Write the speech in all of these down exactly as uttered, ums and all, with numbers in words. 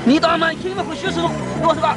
Ni ta mai hkying mahku shu su, daw su ga.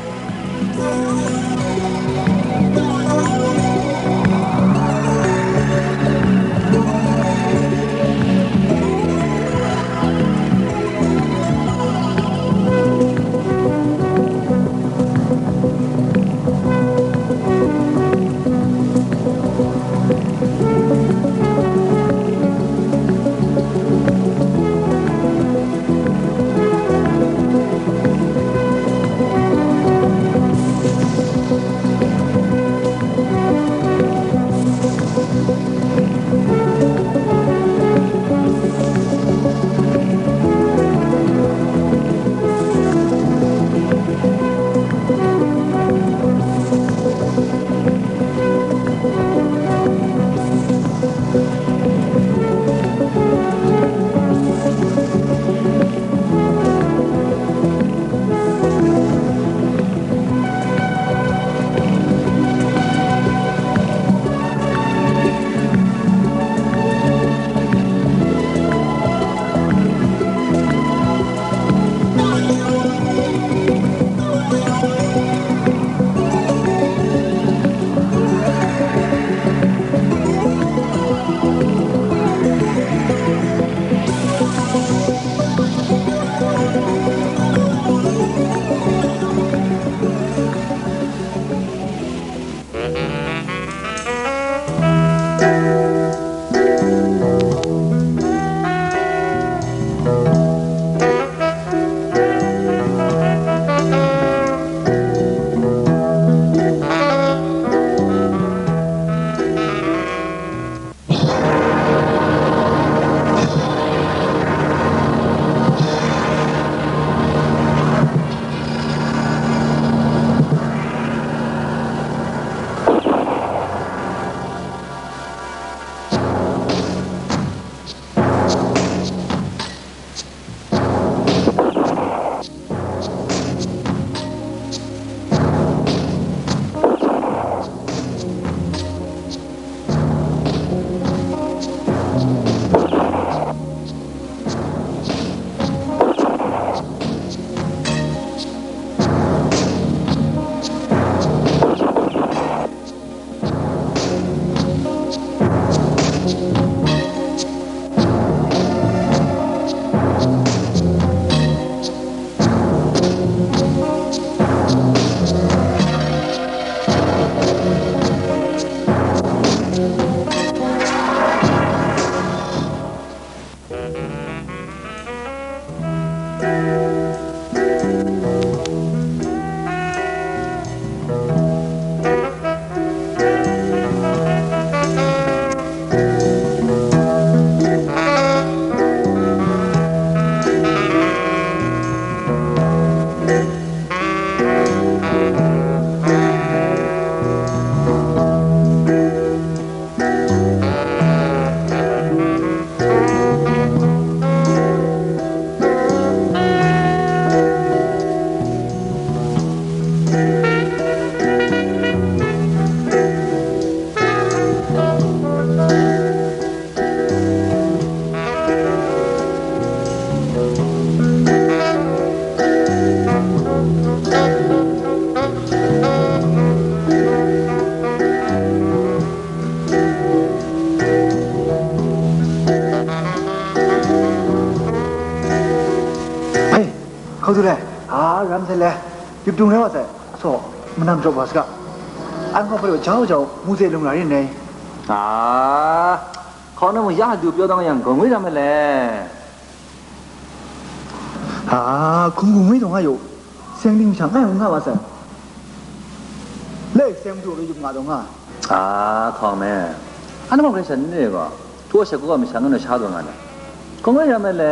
Hei, hkau du lai, a, ram sai lai, yup dung rai wa sai, so, manam jawp wa saga, an hkawng hpe jau jau, mu ze lung ra rin nei. A, hkawng na mung ya du pyaw dang yang, gaw ngwi ram ai le. A, hkum gu ngwi dong nga yu, seng ding masha ngai hkrum nga wa sai. Le seng madu le yup nga dong nga. A, hkawng me. Anhte mung hkrai sha n re gaw, htu a sha ku a masha ngai naw sha dong nga le. Hkawng e ram ai le.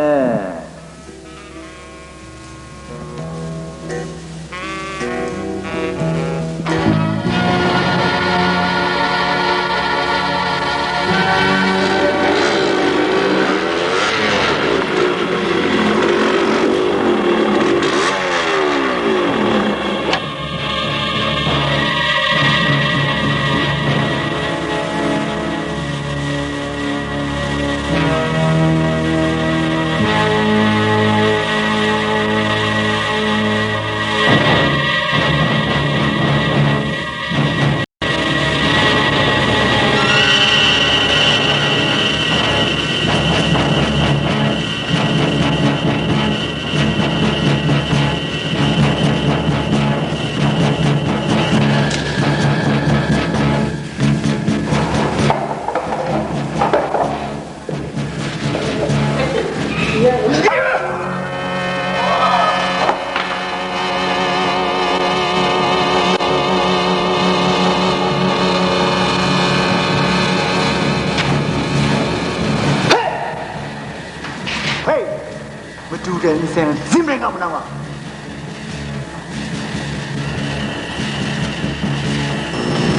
N seng zim rai nga mu na ma?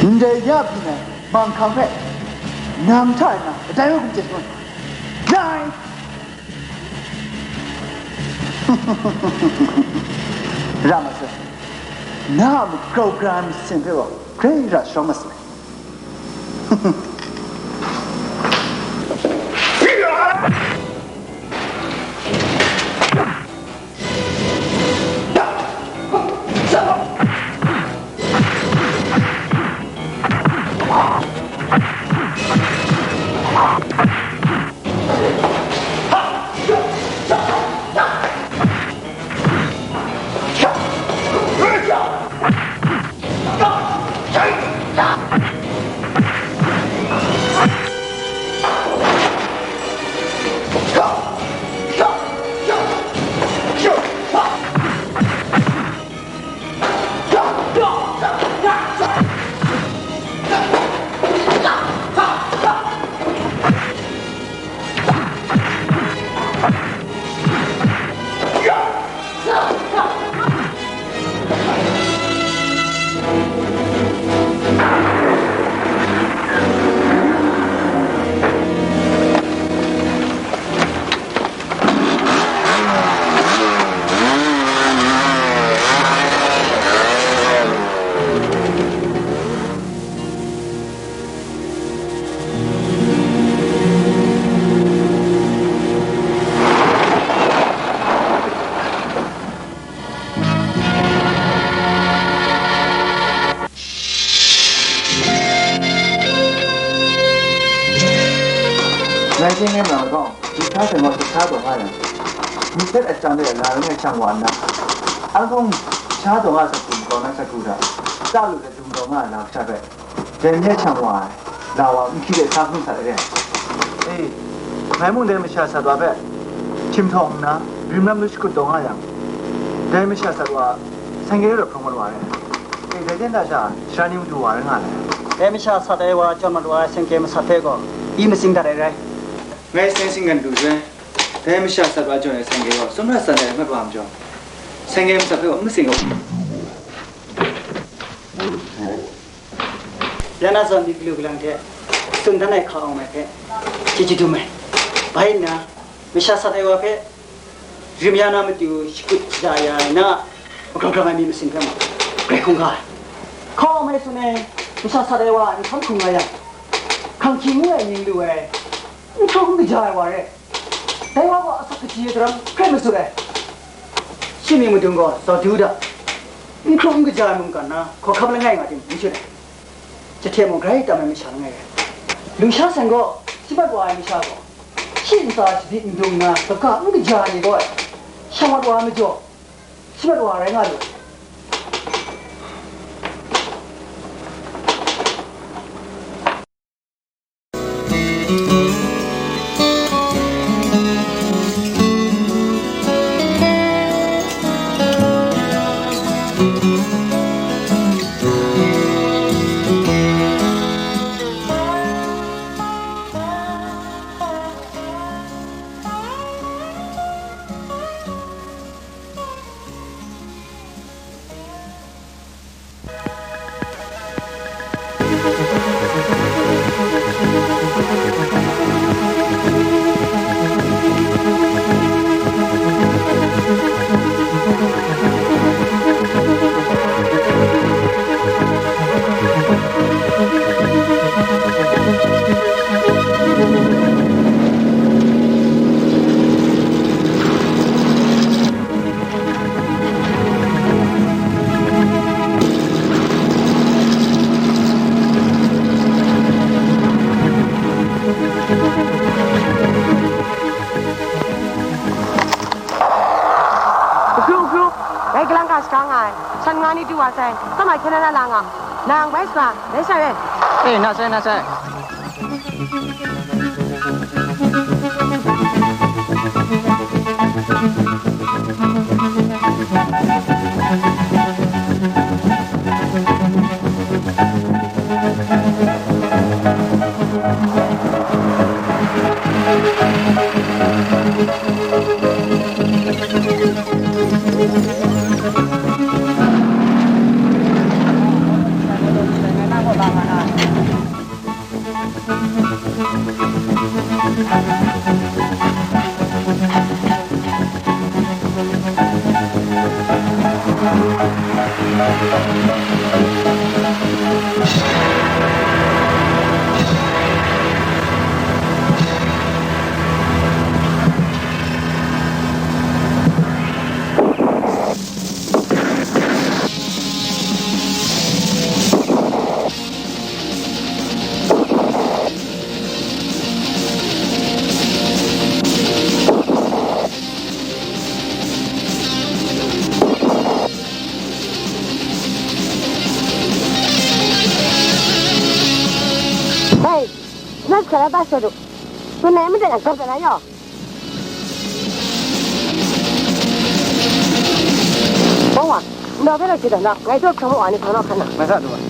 Ndai ya byin ai manghkang hpe nang hta e na kadai wa kum chye shangun? Nai! Ra nga sai, na a magrau gara ai masin hpe gaw grai ra sharawng ma sai. Ngai hte ngai ma gaw, Lusha Seng gaw sha taw nga yang, myit dat achang de la rai ngai shang wa nna, a hkung sha taw nga ai hku makau na hku hta, ta lu let dum taw nga ai lasha hpe, dai myit shang wa ai, la wa n hkyi de sa hkrum sa de re ai. E, ngai mung dai masha sat wa hpe htim htawng nna, rim lam lu shakut taw nga yang, dai masha sat wa, seng kye rau hprawng mat wa ai. E, dai ten hta sha, sara ni madu wa rai nga ai. Dai masha sat ai wa jawn mat wa ai seng kye masat hpe gaw, i matsing dat ai rai. Ngai seng singgan du jai, dai masha sat wa jawn ai seng kye gaw, sumrat san ai mat wa majaw, seng kye masat hpe gaw n matsing u. Ya na zawn myit galu galang hte tsun dan ai hka awng mai hpe chyeju dum ai. Bai nna, masha sat ai wa hpe rim ya na matu shakut shaja ya ai na, magrau grang ai myit masin hpe mung grai hkungga ai. Hka awng mai tsun ai, masha sat ai wa nhtawm hkungga yang, hkang hkying ngu ai mying lu ai, n hkrum n kaja ai wa re. Dai wa gaw asak kaji ai daram hkrai masut ai. Shi mying madung gaw zaw du da, n hkrum n kaja ai mungkan na hkawhkam langai nga tim n shut ai. Jahte mung grai tam ai masha langai rai. Lusha Seng gaw shi mat wa ai masha gaw, shi ntsa shadi n dung nna, kaga n kaja ai ni gaw, sha mat wa ai majaw, shi mat wa rai nga lu. Hkru, hkru, dai kalang ga shada nga ai, shan nga ni du wa sai, kawmai hkyen na na la nga, nang bai sara, dai sha rai. E, na sai, na sai. Hei, nat hkra la ta shut u. Tun nai madat yang gap dat na yaw. Bawng wa, ndau hpe rau chye dan na, ngai daw hprawng wa ni hpang naw hkan na. Ngai hta du ai.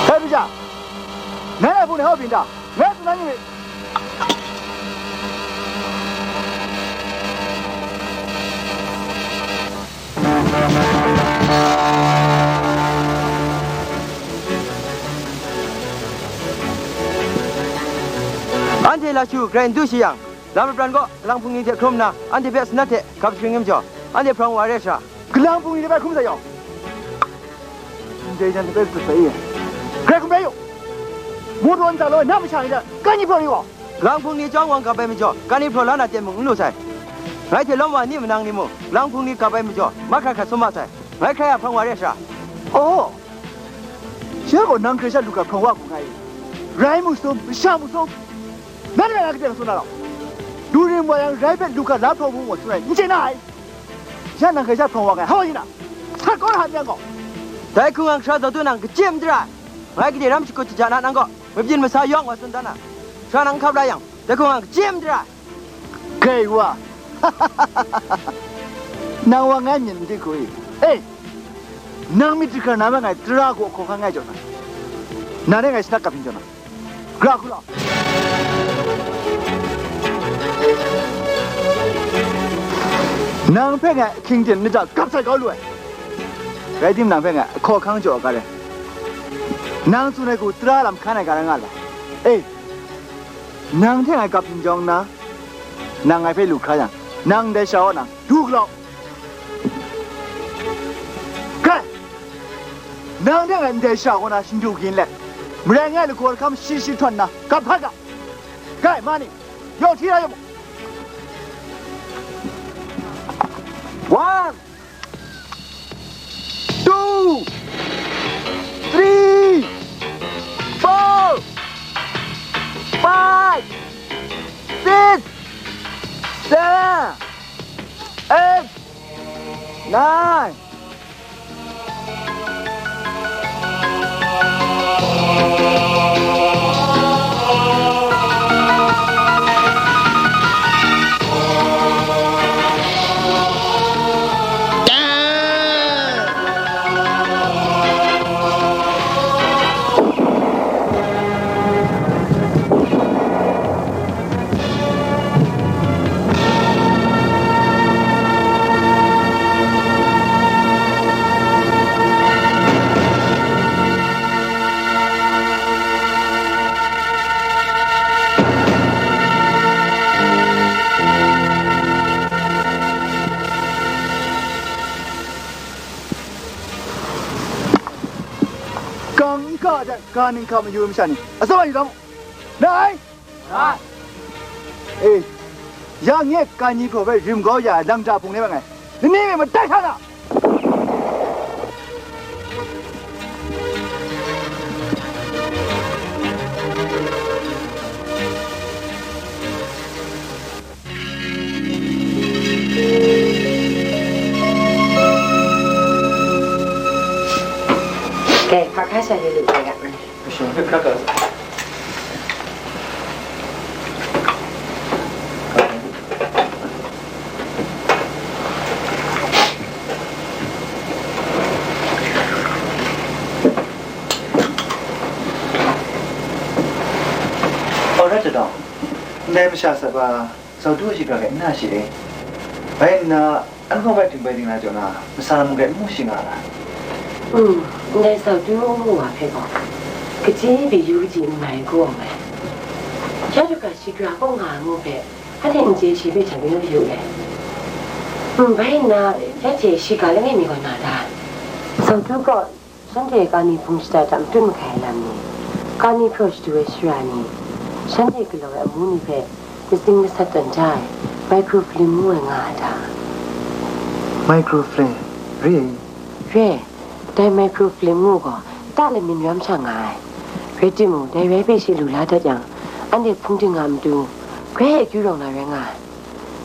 Hei, Pita! Ngai a hpung de hau byin ta? Ngai tsun na ni myit. Anhte Lashu grai n du shi yang, lam lapran kaw galang hpung ni hte hkrum nna, anhte hpe sanat hte gap sharing ai majaw, anhte hprawng wa re ai sara, galang hpung ni hte bai hkrum sai yawng, ndai jan hpe hkrum sai i? Grai hkrum rai yu. Mawtaw ntsa law ai na masha ni hta kan ni hpraw yu gaw, galang hpung ni chyawm wang gap ai majaw, kan ni hpraw la na ten mung n lu sai. Ngai hte lawm wa ni manang ni mung, galang hpung ni gap ai majaw, mahkra hkrat sum ma sai. Ngai hkrai a hprawng wa re ai sara. Aw, shi gaw nang hkrai sha lu hkra hprawng wa hku nga i? Rai mu sum, masha mu sum. Nanhte na katen tsun na lau? Lu rim wa yang rai hpe lu hkra la hprawng mu mu tsun ai, n chye na ai. Ya nang hkrai sha hprawng wa nga ai, hau wa yin a? Sat kau na hpa n yang gaw? Dai hkungga hkra zaw tu nang kachye n dara ai. Ngai gade ram shakut shaja na nang gaw, mabyin masa yawng wa tsun dan na. Sara nang hkap la yang, dai hkungga kachye n dara ai. Grai wa! Nang wa ngai myit n di hku i? E, nang myit jahkra na me ngai tara gaw hkaw hkan ngai jaw na, nang e ngai shana kap yin jaw na, gra hku law. Nang hpe ngai hkying ten myit hta gap sai kau lu ai. Rai timung, nang hpe ngai hkaw hkan jaw ai ga re. Nang tsun ai hku tara lam hkan ai ga rai nga la. E, Nang hte ngai gap hpyin jawng nna, nang ngai hpe lu hkra yang, nang ndai sha kaw na du galau. Kai! Nang hte ngai ndai sha kaw na shindu gin let, marai ngai lagaw lahkam shi shi htawn nna gap hkat ga. Kai, ma ni, yawng hti ra yu mu. One, two, three, four, five, six, seven, eight, nine. Kang n ka ai hte, ga ning hka mayu ai masha ni, atsawm ai yu da mu. Nai! Nai! E, ya nye Kani hpraw hpe rim kau ya ai lang ja hpung ni bai ngai, ni ni myit madai hkra na! Kai, hpa hkra sha de lu ai ga. Alright, Jadawng. Ndai masha sat wa, Zau tu a shiga rai n na shi e. Bai nna, anhkaw bai htingbai ding na jaw na, masha lam rai n mu shi nga ra? Mm, ndai Zau tu a mu wa hpe gaw, kaji pyi yu kaji n mai gaw ai. Ya daga shiga kaw nga ai ngu hpe, anhte n chye shi hpe hta yu yu le. Mm, bai nna, ya hte shiga langai mi gaw na ta? Zau tu gaw, shanhte Kani hpung shada hta matut mahkai ai lam ni, Kani hpraw shadu ai shara ni, shanhte galaw ai amu ni hpe katsing gasat tawn ja ai microfilm ngu ai nga ai ta? Microfilm? Re ai? Re ai. Dai microfilm ngu gaw ta lamyin ram sha nga ai. Rai timung, dai rai hpe shi lu la dat yang, anhte hpung ting a matu, grai akyu rawng na rai nga ai.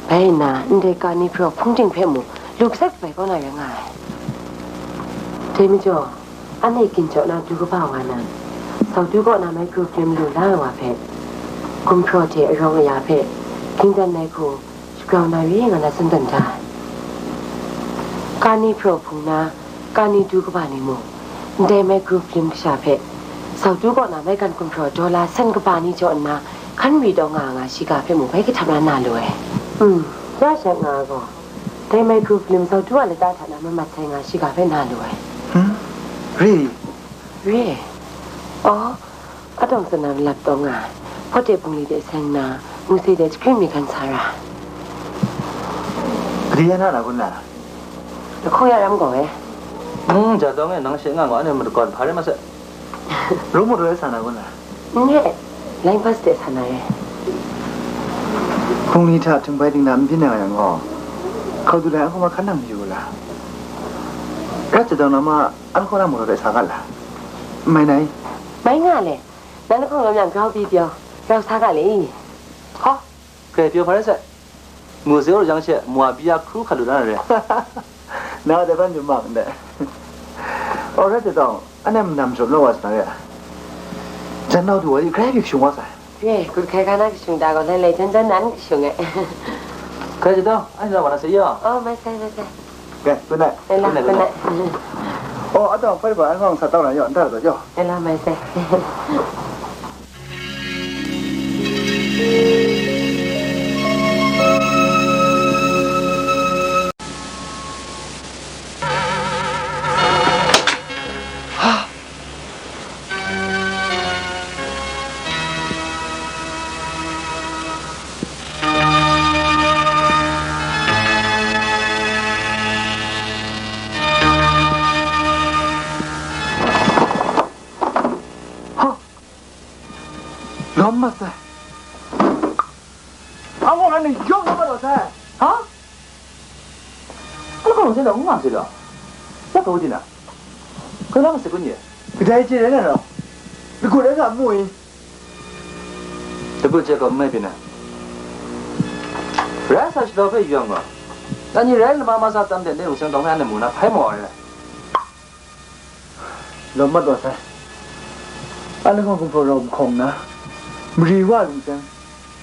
Bai nna, ndai Kani hpraw hpung ting hpe mung lu gasat kabai kau na rai nga ai. Dai majaw, anhte ginjaw na du kaba wa nan, Zau tu kaw na microfilm lu la ai wa hpe, gumhpraw hte arawng aya hpe, ging dan ai hku shagrau na ri nga na tsun dan da ai. Kani hpraw hpung na, Kani du kaba ni mung, ndai microfilm kasha hpe, Zau tu kaw na maigan gumhpraw dollar san kaba ni jaw nna, hkan ri taw nga nga shiga hpe mung bai kahtap la na lu ai. Hmm, ya shat nga ai gaw, dai microfilm Zau tu a lata hta na mamat sai nga shiga hpe na lu ai. Hmm? Re? Re ai. Aw, Atawng sana lap taw nga ai, hpawt de bungli de seng nna, muse de jahkring mi hkan sa ra. Padi ya na na kun na? Lahkung ya ram gaw e. Hmm, ja tawng e nang she nga gaw, anhte matu gawn hpa rai ma sai. Ru mut rai sa na kun na? N re, line bus de sa na re. Bungli hta htingbai ding na n byin na yang gaw, hkau du lai anhkaw ma hkan nang mayu la? Rat jadang na ma anhkaw na matu de sa ga la? N mai nai? Mai nga le. Nan lahkawng lam yang grau pyi pyaw, rau sa ga le i? Hkaw, grai pyaw hpa rai sai. Mu zeu ru yang she, mu a byi ya hkru hkat lu na re. Na de ban yum mak ndai. Aw, rai de tawng, anhte manam jaw law wa sa na re. Jan nau du wa di grai byi kashung wa sai. Re, gun hkai ga na kashung da gaw, lai lai jan jan nan kashung e. Grai de tawng, anhte na wa na sai ya. Oh, mai sai, mai sai. Oke, good night. Ella, good night. Good night. Oh, atau apa ba, ang sa tau na yo, ntar ko yo. Ella, mai sai. Lawm mat sai. Hpa gaw rai nang yawng na mat wa sai. Ha? Hpa gaw sai law, n nga sai law. Ya gaw di na. Hkoi la ma sai kun ye. Kadai chye rai na rau. Lagut rai sa mu i. Lagut chye gaw n mai byin ai. Rai sa shadaw hpe yu yang gaw, na ni rai lama masa tam de, ne lungseng tawng hpe anhte mu na hpai maw ai rai? Lawm mat wa sai. Anhte gaw gumhpraw rau mahkawng nna, mari wa lungseng,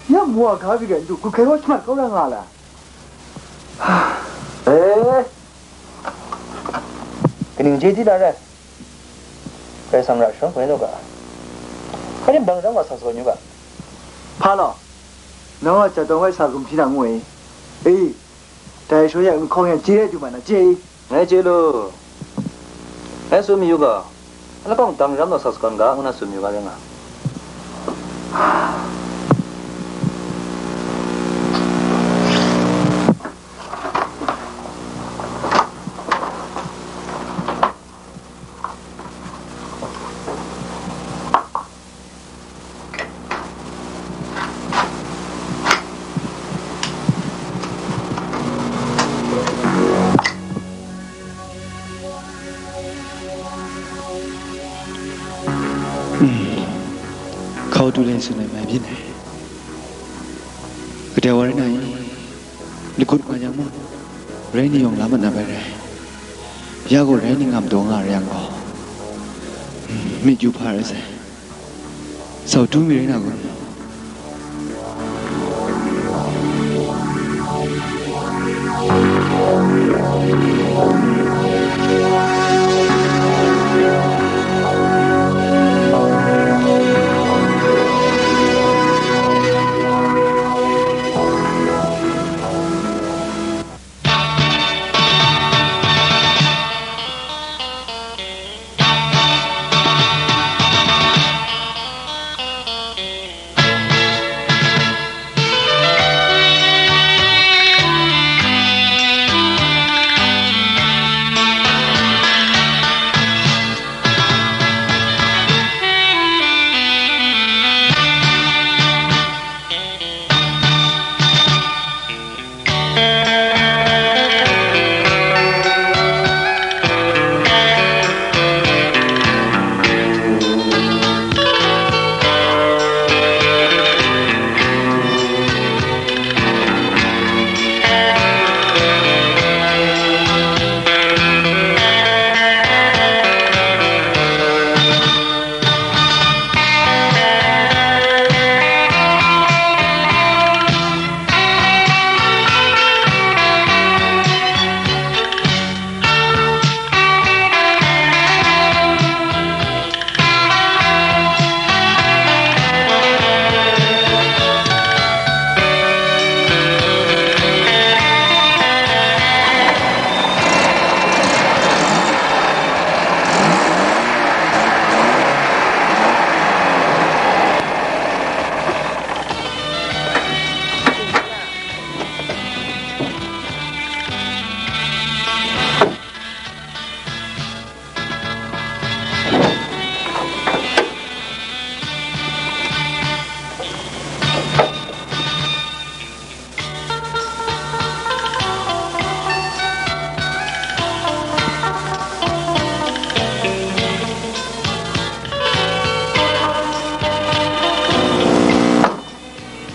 ya mu wa ga bi gai n du, gut hkai wa shamat kau ra nga la. E, kaning chye di na rai? Karai Kasang ra sharawng hkoi lu ga. Hpa rim dang rang wa sa saw yu ga. Hpa law? Nang wa jat dawng wai sa gumhpraw na ngu e. E, dai shaw ya nhkawng yan chye rai du ma na chye i? Ngai chye lu. Ngai tsun mayu ga, a lahkawng dang ram law sa sagan ga, ngu na tsun mayu ga rai nga. Hkau tu le tsun ai mai byin ai. Kadai wa rai na i? Lagut nga yang mung, rai ni yawng la mat na bai rai. Ya gaw rai ni ngam taw nga rai yang gaw, myit yu hpa rai sai. Sau tu mi rai na kun?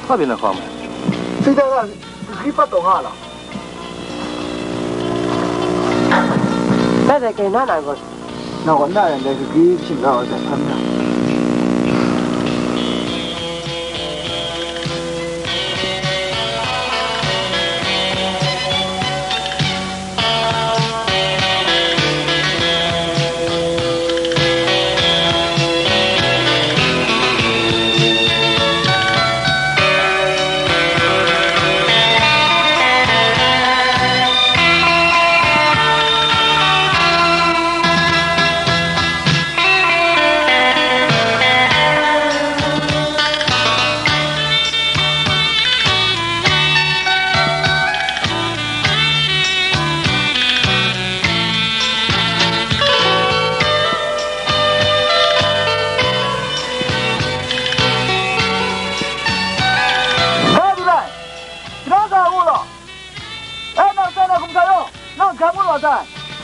Hpa byin na hkawm? Singtang na gari pat taw nga la? Bai bai kei na na gaw. Na gaw na yan dai gari shing ga wa dai hpan na.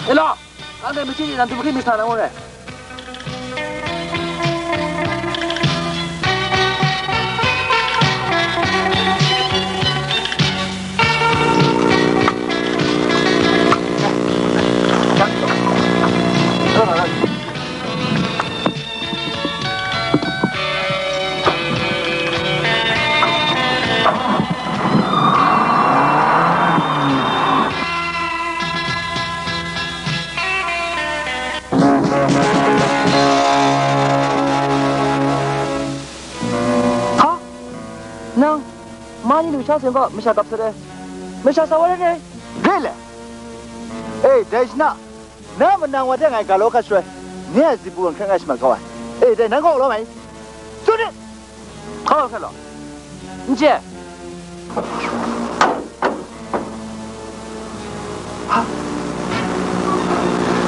E law, nanhte machyi de nan dum hkrit myit sa na ngu re. Hpa? Nang, ma ni lu sha sen gaw masha kap sat ai, masha sa wa rai ni? Re le? E, dai shana, na manang wa de ngai ga law hkat shaloi, ni a zipu wan hkrai ngai shamat kau ai. E, dai nang gaw law mai. Tsun ni! Hkau hkrai law. N chye.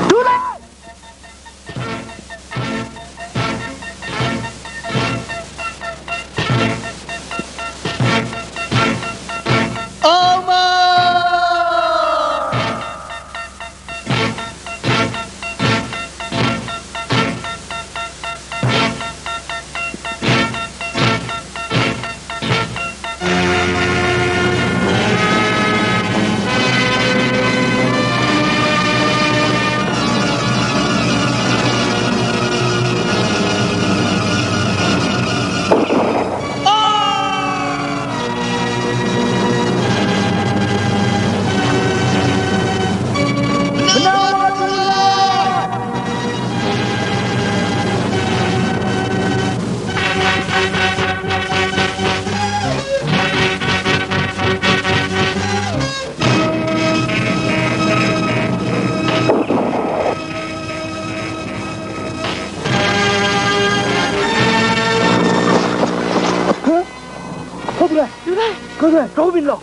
Du lai! Hkau du lai! Du lai! Hkau du lai! Grau byin law!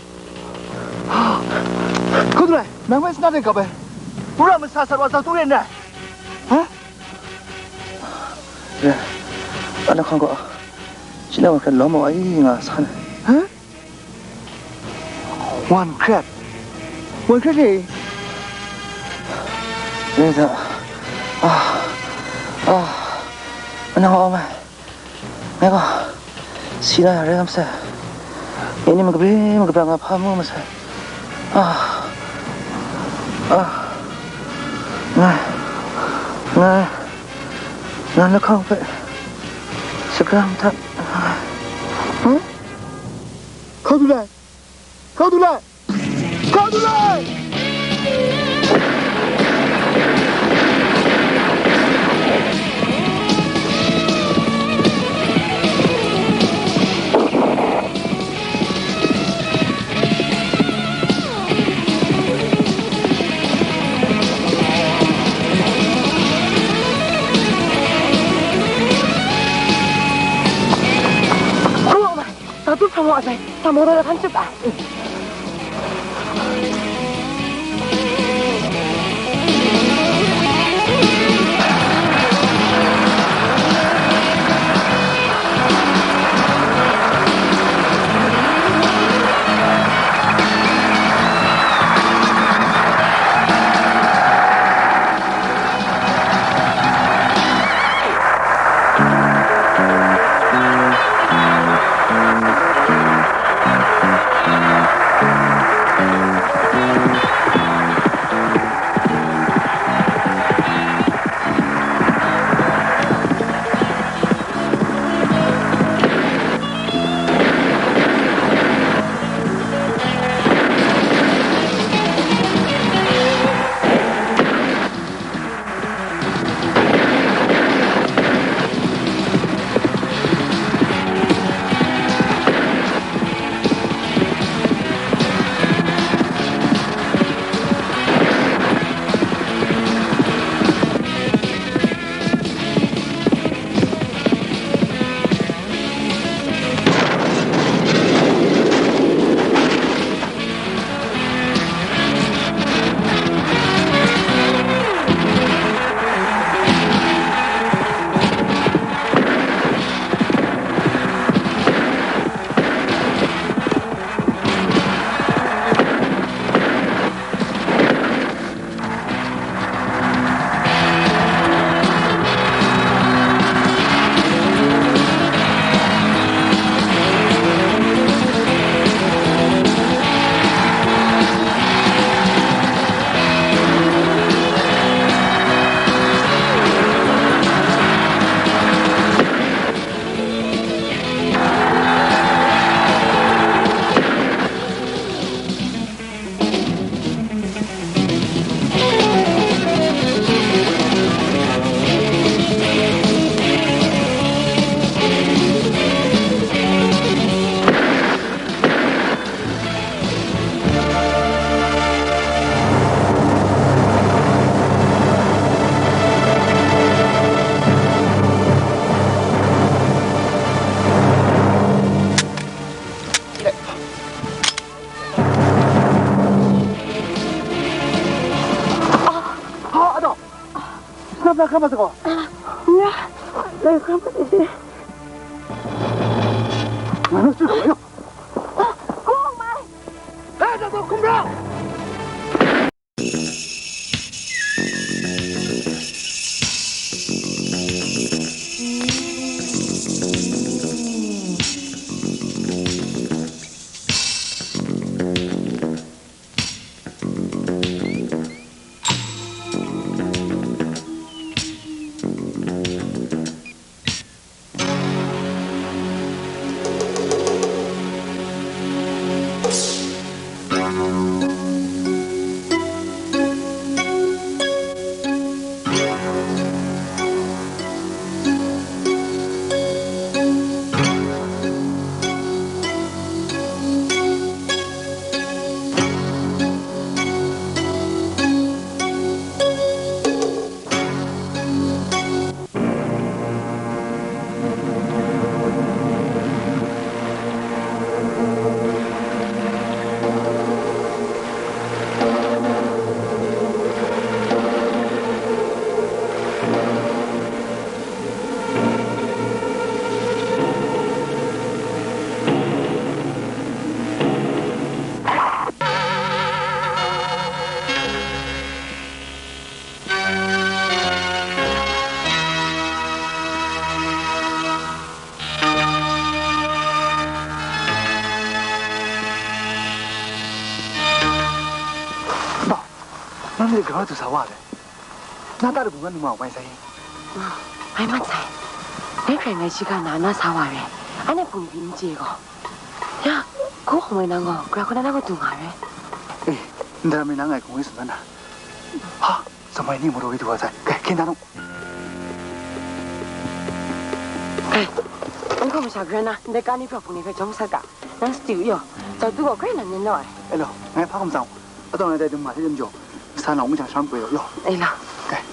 Hkau du lai! Nang hpe sina de gap ai, wora masa sat wa zak tu ren ai. Ha? Ya, ana hkang gaw, shi na wan hkrat lawm ai nga san. Ha? Wan hkrat? Wan hkrat e? Ya da. Ah, ah, ana hkang gaw, ngai gaw, si na ya rai nga masai. Ngai ni magabri magabra nga hpa mu masai. Ah, ah, ngai, ngai, ngai lahkawng hpe sagram hta. Hmm? Hkau du lai! Hkau du lai! Hkau du lai! Sa tu hpang wa sai, sa mawtaw da hkan chyip ai. Nga hkam mat sa gaw. Nga, ngai hkam mat ai. Nga na su gaw, yo. Kung mai. Hai, sa gaw, hkum ra. Nanhte gara du sa wa ai? Na ta dagu nga nu ma wai sai? Ngai mat sai. Ngai hkrai ngai shiga na na sa wa re. Anhte hpung ni n chye gaw. Ya, ko hkung wai nang gaw, gara hkuna na gaw du nga re. Eh, ndara mi na ngai hkung wai tsun na. Ha, samai ni maraw wai du wa sai. Kai, hkyen da nu. Kai, n hkawm masha gara na, ndai ka ni hprawk hpung ni hpe jawng sat ga. Nang sati u yaw, tau tu gaw grai nang yen law ai. E law, ngai hpa hkum tsang u. Atau ngai dai dum ma hte dum jaw, sa nau ngu jang sharam poi yaw. E law. Kai.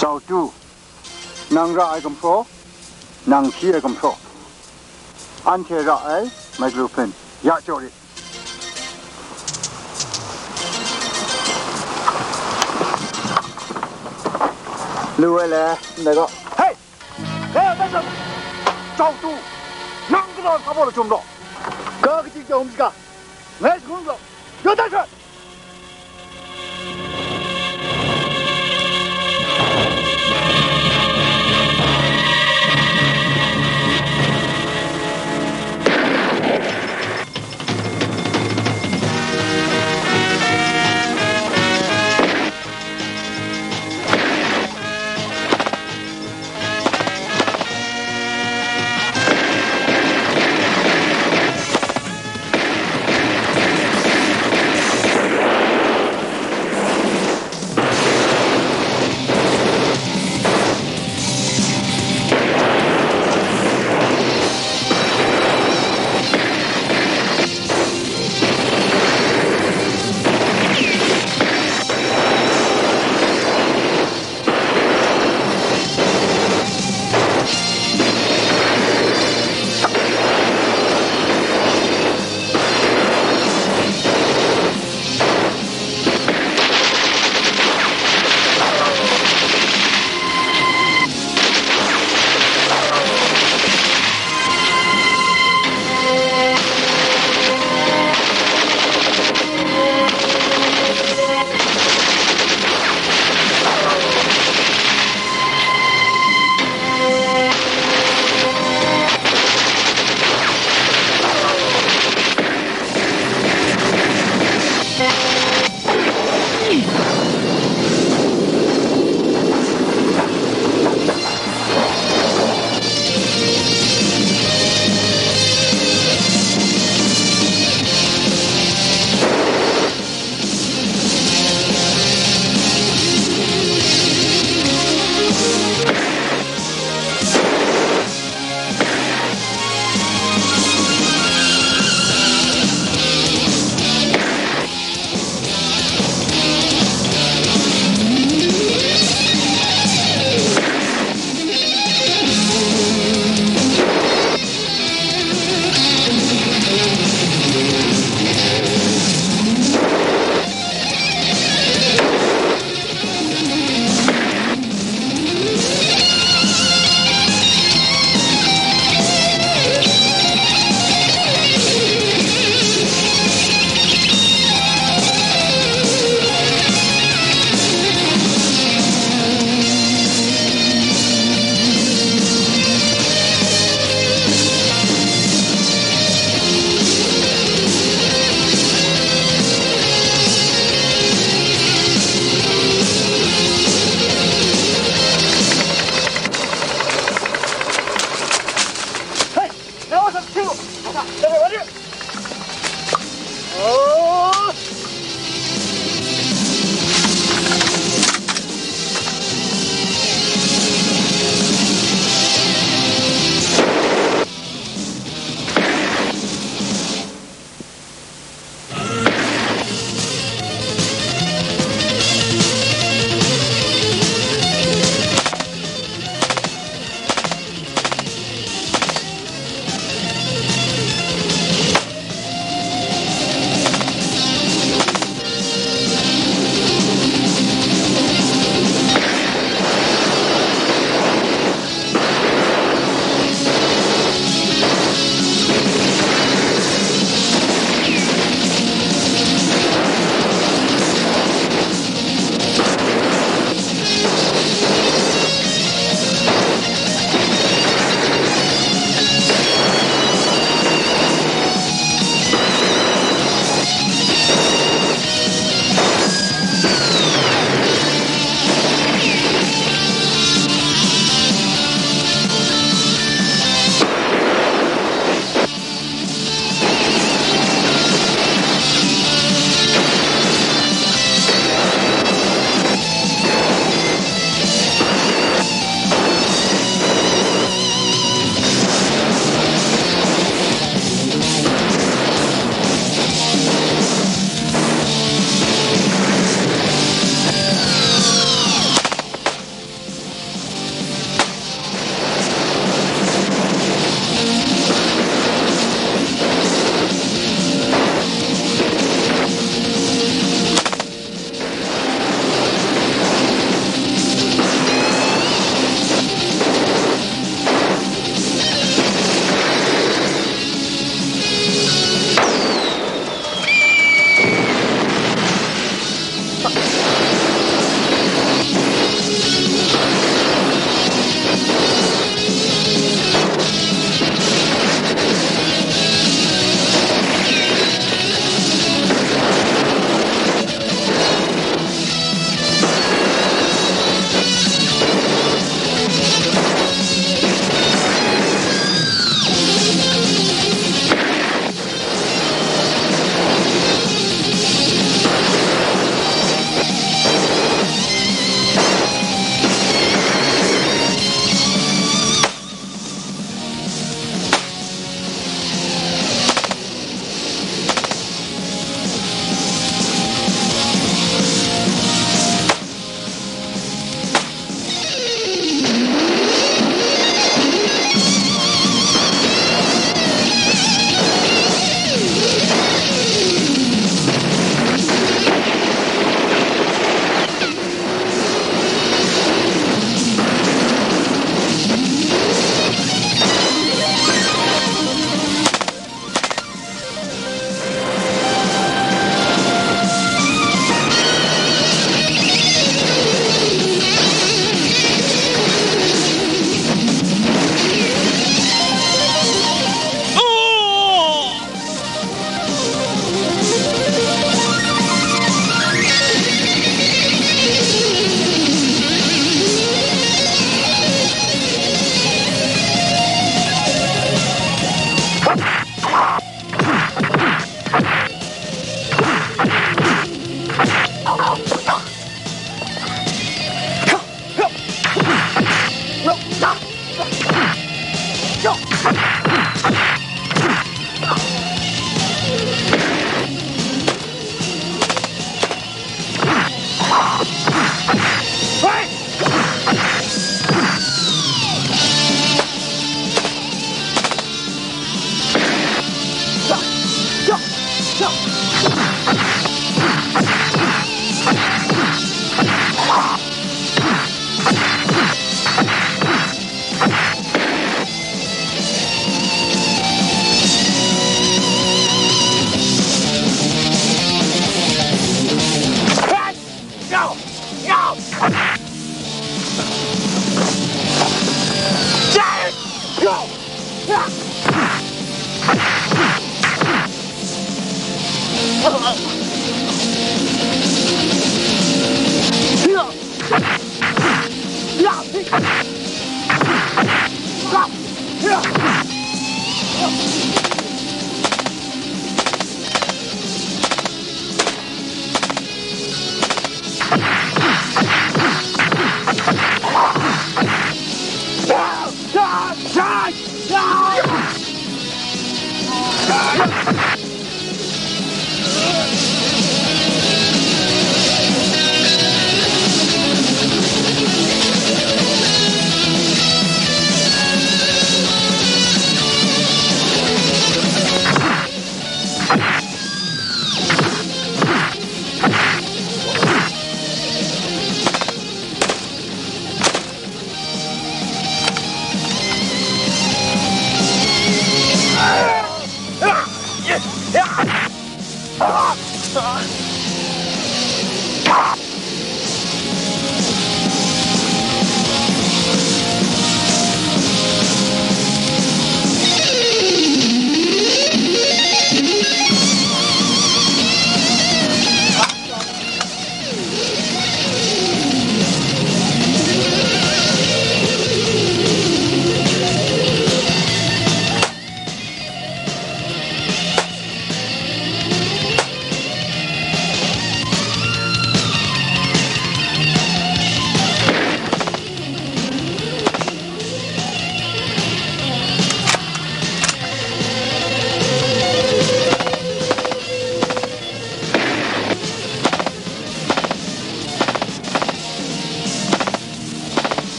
Sau tu, nang ra ai gumhpraw, nang hpyi ai gumhpraw, anhte ra ai microphone ya jaw rit. Lu ai le, ndai gaw. Hei! Hei, bai sa! Jau tu! Nang galaw sa baw lachyum law! Ga kaji jau hum shiga, ngai shangun galaw, yaw tai sha!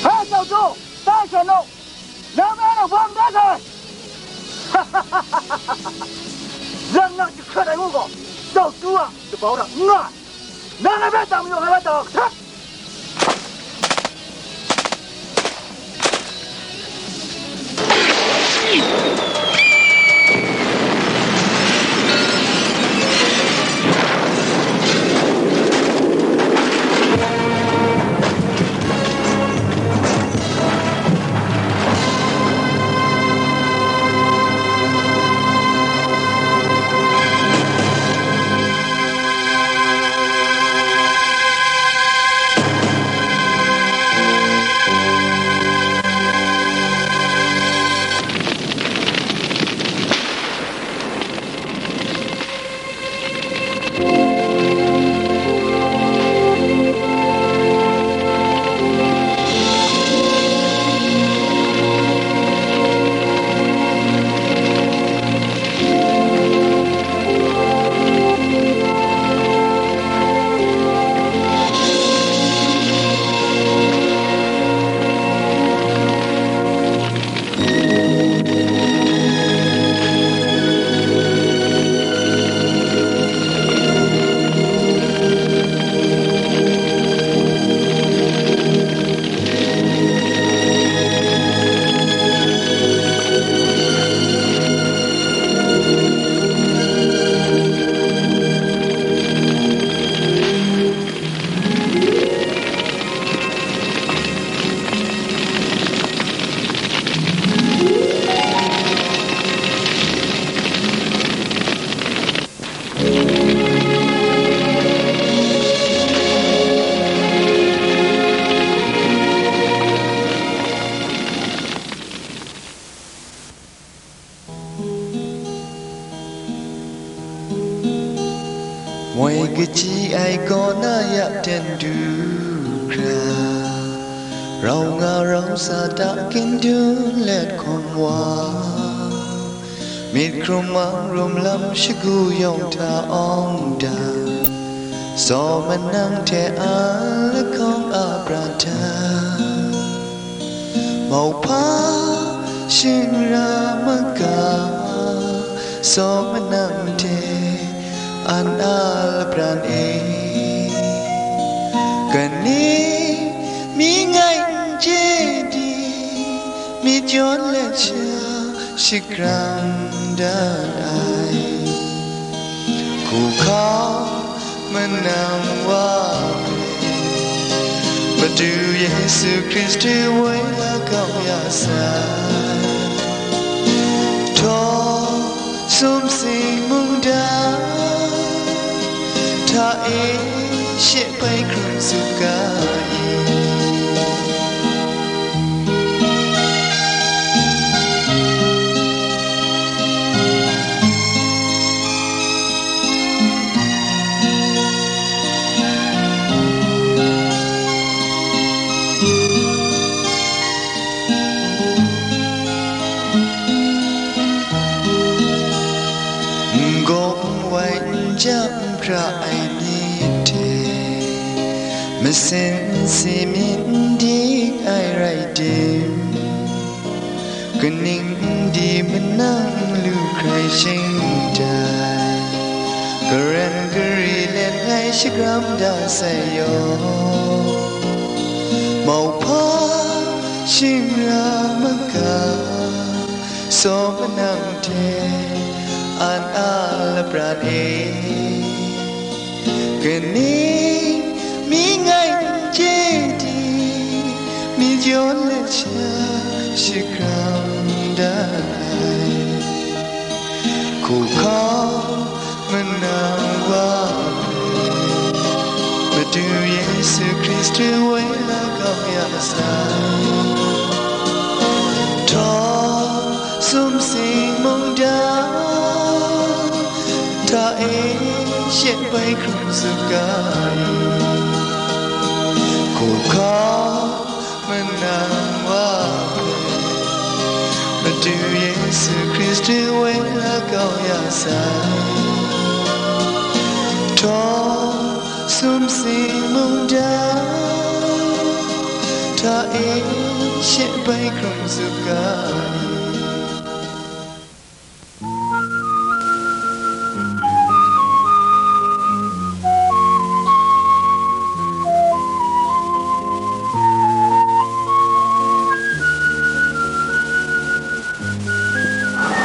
Hei, Tau Chu, tai sha nau, nang me na bawm da sai. Lang na jahkrat ai ngu gaw, Tau Chu a dabau hta n nga ai. Nang ngai hpe tam majaw ngai la tau hkrat. Moi kachyi ai kaw na ya ten du hkra, rau nga rau sa ta kyin dun let hkawm wa, myit hkrum mang rum lam shagu yawng hta awng dan, saw manang hte a lahkawng a prat hta. Mauhpa shingra maga, saw manang hte an a lapran e, kani mi ngai n chye di, myit yawn let sha shakram dan ai. Hku hkau manang wa hpe, Madu Yesu Hkristu woi la kau ya sai. Htaw sumsing mungdan hta e she bai hkrung tsup ga i. N-gaw n-wai n ja n hpra ai myit hte, masin n si mi n dik ai rai tim, kaning n di manang n lu hkrai shingtai, garan gari let ngai shagram da sai yaw, mauhpa shing ra maga, saw manang hte an a lapran e, kaning mi ngai n chye di, mi jawn let sha shagram da ai. Hku hkau manang wa hpe, Madu Yesu Hkristu woi la kau ya sai. Htawt sumsing mungdan hta e she bai hkrung tsup ga i. Hku hkau manang wa hpe, Madu Yesu Hkristu woi la kau ya sai. Htawt sumsing mungdan hta e she bai hkrung tsup ga i.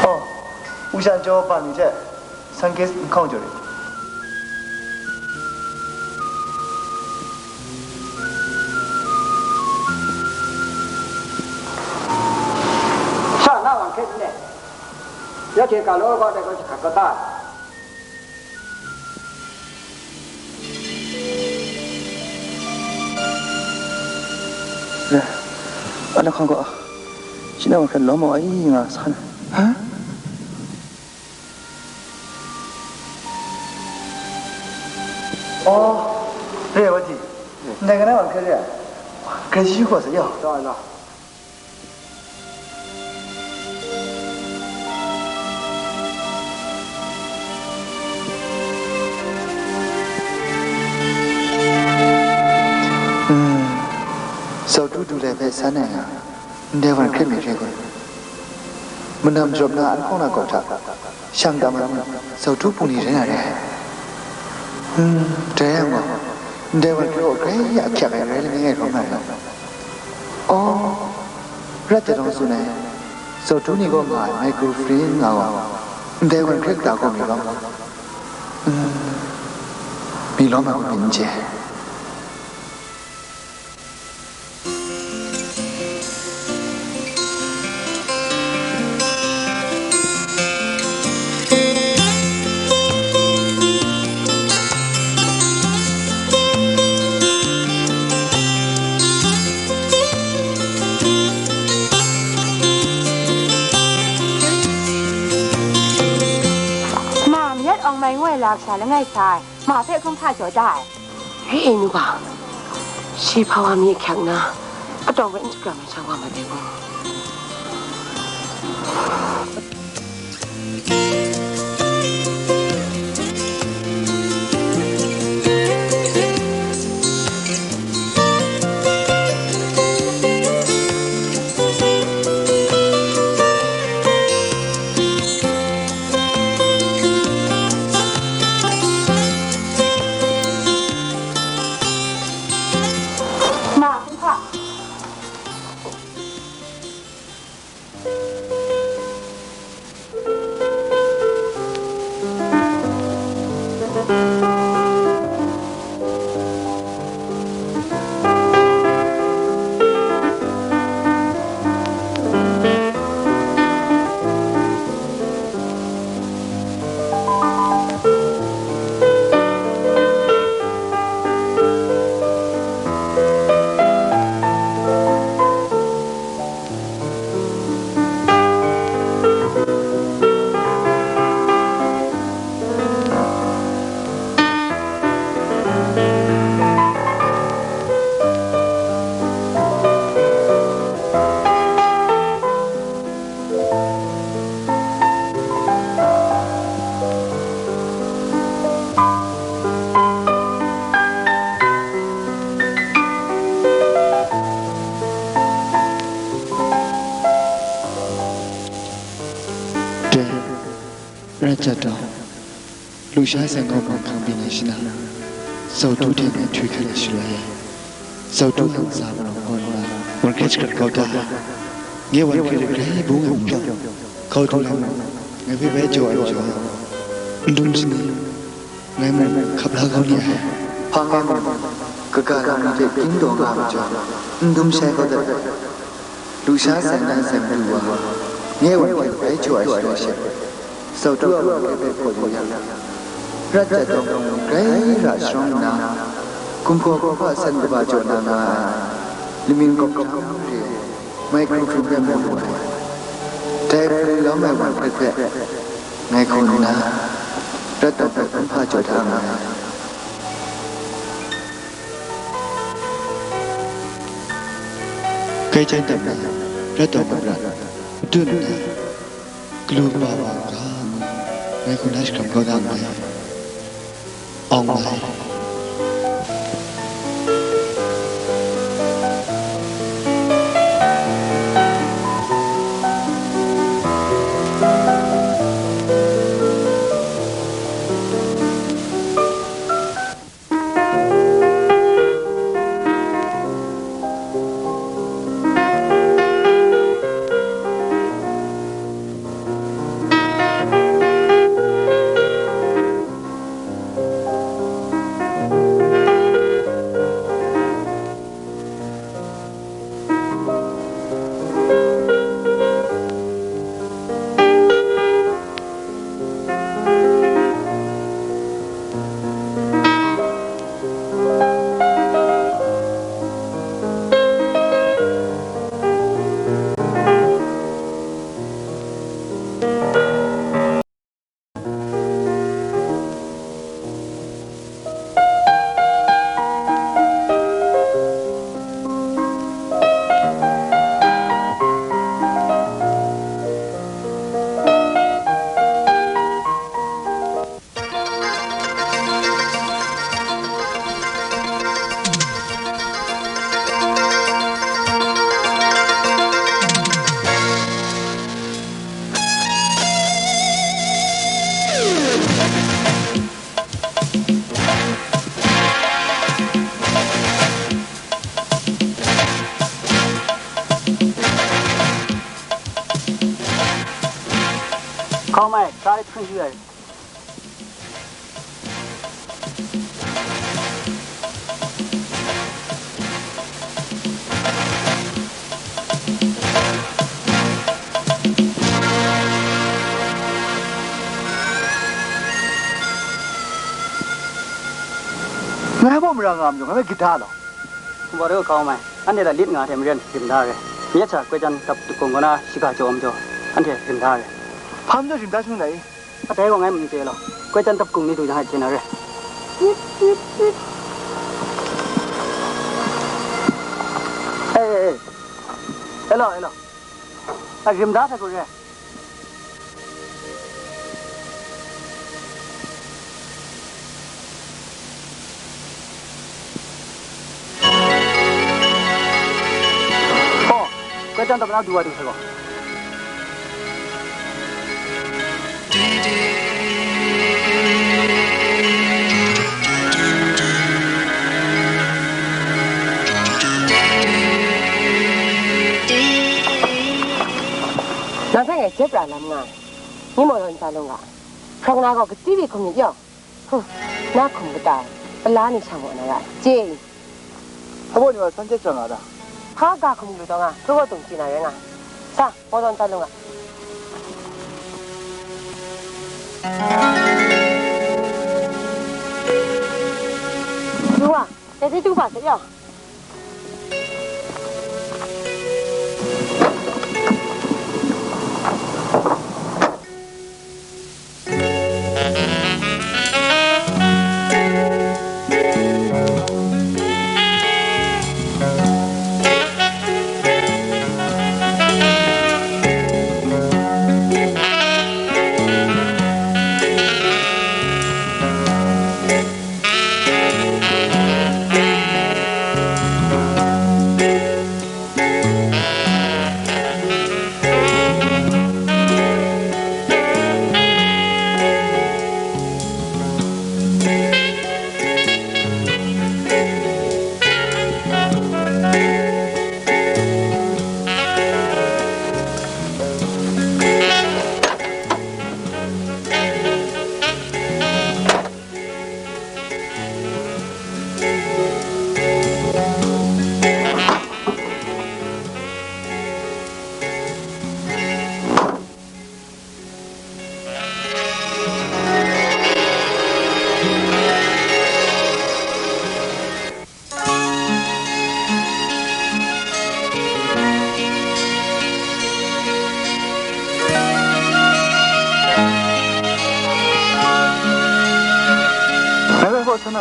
Oh, Wu Shan Jaw bam mi hte, San Kis nhkawng jaw rit. Sha na wan hkrit n le? Ya hte ka law kau dai gaw, jahkrat kau ta ai. Re, anhte hkang gaw, shi na wan hkrit lawm ai nga san. Ha? Oh, re wa di. Ndai ka na wan hkrit re ai. Hkrit shi yu gaw sa yau. Taw ai la. Zautru du lai hpe san ai nga, ndai wan hkrit mi re kun? Manam jarawp na an hkawng na kau hta, shang tam ai mung, zautru pung ni rai na re ai. Hmm, dai yang gaw, ndai wan hkrit gaw grai ya ahkyak ai rai langai ngai hkrum na rai. Aw, Rat Jadawng tsun ai, zautru ni kaw nga ai microfilm nga gaw, ndai wan hkrit kata gaw mi lawm, hmm, mi lawm ai kun n chye. Ma, mayat awng mai ngoi la sha langai sa ai, ma hpe hkrum hkra jaw da ai. Hei, Nuga, shi hpa wa mi ahkyak nna, atawng hpe n shakram ai sha wa mat ai kun? Ma, hkum hpa. Rat jat daw, lusha sai gaw mung hkang byin ai shana, Zautu hte ngai htwi hkat ai shaloi e, Zautu hkang tsa mung gaw nna, wan hkret shakrat kau da. Ngai wan hkret ai grai bung ai majaw, kau du ai mung, ngai hpe bai jaw ai majaw, n dum sini, ngai mung hkap la kau li ai. Hpa ngai mung, kaga lam ni hte kyin daw nga ai majaw, n dum shai kau dat. Lusha sai na sai madu wa, ngai wan hpe bai jaw ai shaloi she, Zautu a wan hpe bai hpaw yu yang, rat jat daw mung grai ra sharawng nna, gumhpraw gumhpa san kaba jaw na nga ai, laming kawp jang re ai, mai hkrum hkrum rai mu lu ai. Dai hpring lawm ai wan hpe hpe, ngai hku nna, rat daw hpe hkrum hpa jaw da nga ai. Kai jan dam na, rat daw hpe rat, dun nna, galu kaba wa ga mung, ngai hku na shakram kau da nngai. Awng mai. Hkau mai, try three years. Ngai baw mara nga majaw, ngai hpe gida law. Wa ru hkau mai, anhte hta lit nga hte maren rim da re. Myit sha, Koi Jan dap dukung kaw na shiga jaw majaw, anhte rim da re. Hpa majaw rim da shangun ai? Atai gaw ngai n chye law, Koi Jan dap hkung ni du jang hte hkyen na re. E, e, e. E law, e law. A rim da hta gaw re. Hpaw, Koi Jan dap na du wa du sai gaw. Nang hpe ngai jet pra lam nga ai. Ni maw law ntsa lung ga? Hprawng na gaw katsi wi hkum myit yaw. Hum, na hkum kata e, pala ni sha maw na ra ai, chye i? Hpa baw ni wa san chyet sha nga ta? Hpa ga hkum lu taw nga, hkru gaw tung chye na rai nga. Sa, maw law ntsa lung ga. Lu wa, dai hte du ga se yaw.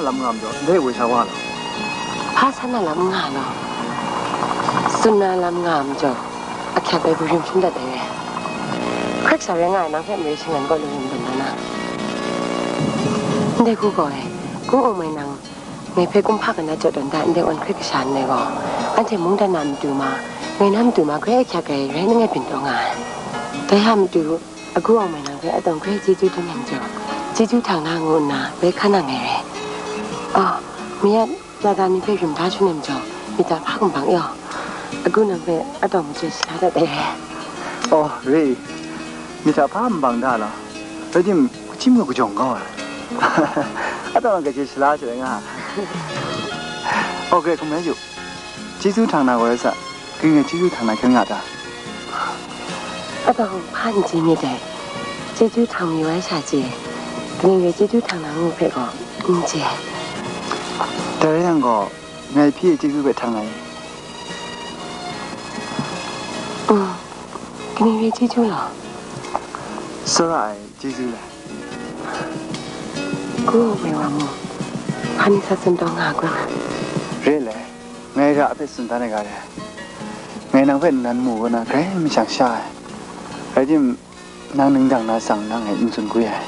Lam nga majaw, ndai woi sha wa law. Hpa san na lam n nga law. Tsun na lam nga majaw, ahkyak ai hku hkrum shandat ai re. Hkrik sha rai nga ai nang hpe mare shangan gaw lung rim dan na na. Ndai hku gaw e, Gu Ong Mai nang ngai hpe kumhpa kana jaw tawn da ndai wan hkrit kasha nna gaw, anhte mungdan na matu ma, ngai na matu ma grai ahkyak ai rai nangai byin taw nga ai. Dai a matu, Agu Ong Mai nang hpe atawng hkrai chyeju dum yang jaw, chyeju htang na ngu nna bai hkan nang ai re. Oh, mi a lata ni hpe rim da shangun jaw, myit hta hpa kumhpa e aw, agu nang hpe atawng machye sha dat ai re. Oh, re i. Myit hta hpa kumhpa da law, rai tim, hkachyi gaw kajawng kau ai. Atawng a kaji shala shalai nga. Oh, grai hkum rai yu. Chyeju htang na gaw rai sa, kaning rai chyeju htang na hkyen nga ta? Atawng hpa n chye myit dai. Chyeju htang mayu ai sha chye, kaning rai chyeju htang na ngu hpe gaw n chye. Dai rai yang gaw, ngai hpyi ai chyeju hpe htang ai. Mm, kaning rai chyeju law? Tsawra ai chyeju le. Gu Ong Mai wa mu, hpa ni sa tsun taw nga ai kun? Re le, ngai ra hpe tsun dan ai ga re. Ngai nang hpe nnan mu kaw na grai mashang sha ai. Rai tim, nang ningdang na tsang nang e n tsun gwi ai.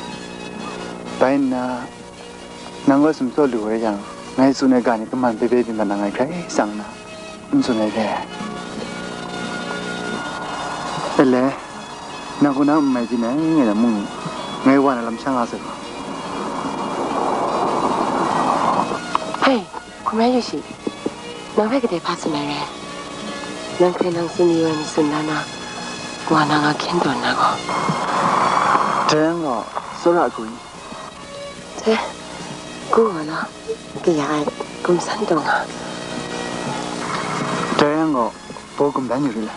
Bai nna, nang gaw sumtsaw lu ai yang, ngai tsun ai ga ni kaman bebe byin mat na ngai hkrai tsang na, n tsun ai hte. Ele, nang hku na n mai byin ai ngai na mung, ngai wa na lam sha nga sai gaw. Hei, hkum rai yu shi, nang hpe kadai hpa tsun ai re? Nang hpe nang tsun yu ai ni tsun la na, wa na nga hkyen tawn na gaw. Dai yang gaw, tsawra ai hku i? Te, gu wa law, kaya ai gumsan taw nga. Dai yang gaw, baw gumdan yu ri le.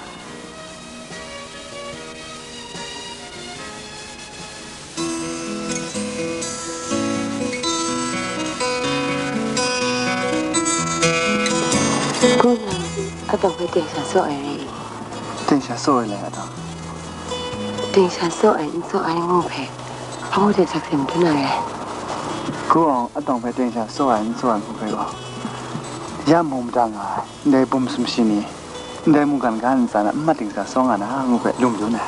Gu nang atawng hpe teng sha tsaw ai re i? Teng sha tsaw ai le, atawng? Teng sha tsaw ai, n tsaw ai ngu hpe, hpa ngu hte sakse madun na re? Gu Ong atawng hpe teng sha tsaw ai, n tsaw ai ngu hpe gaw, ya mu mada nga ai, ndai bum sumshi ni, ndai mungkan ga ntsa na n mat ding sa tsaw nga na ngu hpe lung dun ai.